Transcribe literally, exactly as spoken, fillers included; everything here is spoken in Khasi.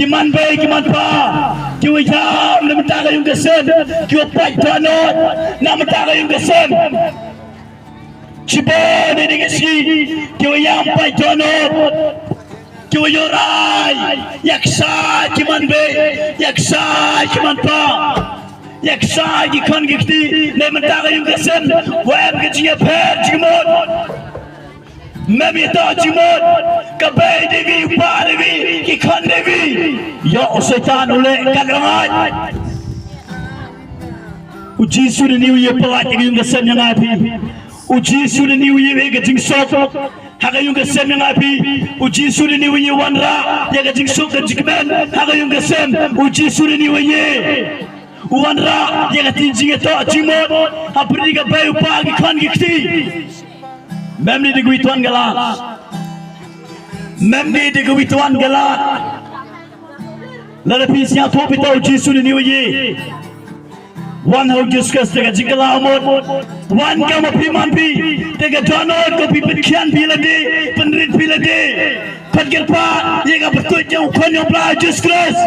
Ki man bei, ki man pa, ki wa ïam na mynta ka ïung ka sem, ki wa pait dohnud na mynta ka ïung ka sem. Shibun ïa kine ki sngi, ki wa ïam pait dohnud, ki wa ïoh rai ïa ki kshaid ki man bei, ïa ki kshaid ki man pa, ïa ki kshaid ki khon ki kti. Na mynta ka ïung ka sem, wa em ka jingïapher jingmut. Mem ïa to jingmut, ka bei Devi, u pa Devi, ki khon Devi. Ïoh u Soitan u leh ka rangait. U Jisu une u ïa pyllait ïa ka ïung ka sem ïa nga ïa phi. U Jisu une u ïa ka jingsuk ha ka ïung ka sem ïa nga ïa phi. U Jisu une u ïa wanrah ïa ka jingsuk ka jingkmen ha ka ïung ka sem. U Jisu une u ïa u wanrah ïa ka jingïatoh jingmut ha pyrdi ka bei, u pa, ki khon ki kti. Mem dei da kawei tuan ka lad. Mem dei da kawei tuan ka lad. Lada phi sngewthuh phi tip, u Jisu une u ïa wan ha u Jisu Khrist da ka jingkylla mut. Wan kam wa phi man phi, da ka dohnud ka phi pynkhian phi lade, pynrit phi lade. Pat kyrpad ïa ka pyrtuid jong u Khun jong u Blei Jisu Khrist.